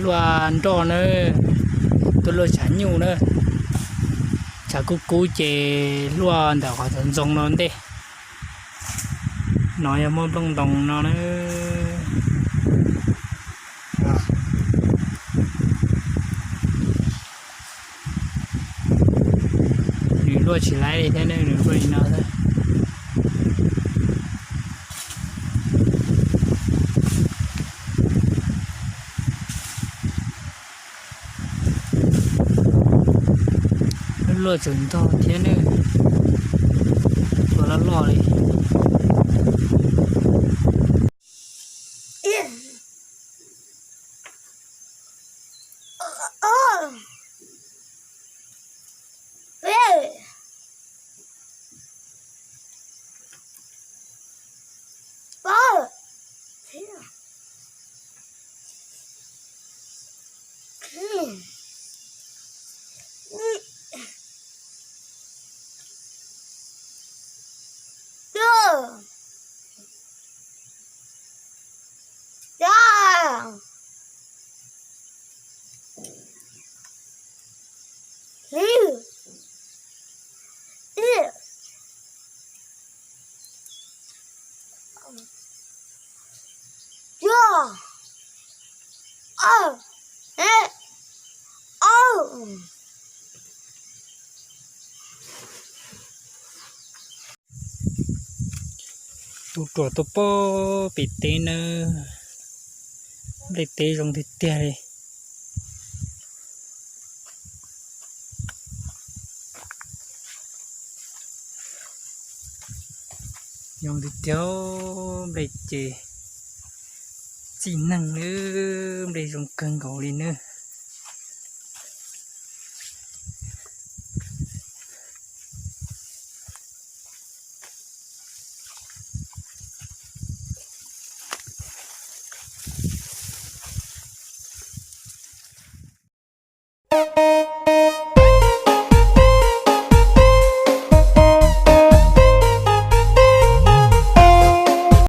Luaj nroj na, tuaj luaj tshav nyuj na, tshav kub kub ces luaj ntawm qhov ntxoov no ntej. No yog muaj nplooj ntoos no na. Nws luaj tsis laib li thiab ne, nws luaj li no xwb. Luaj tseem ntog thiab ne, tua loj loj li. Tu ruam tuaj pem teb nawb, nplej teb zoo tiag tiag li. Zoo tiag tiag, nplej ces txij neeg nawb, nplej zoo kawg nkaus li nawb.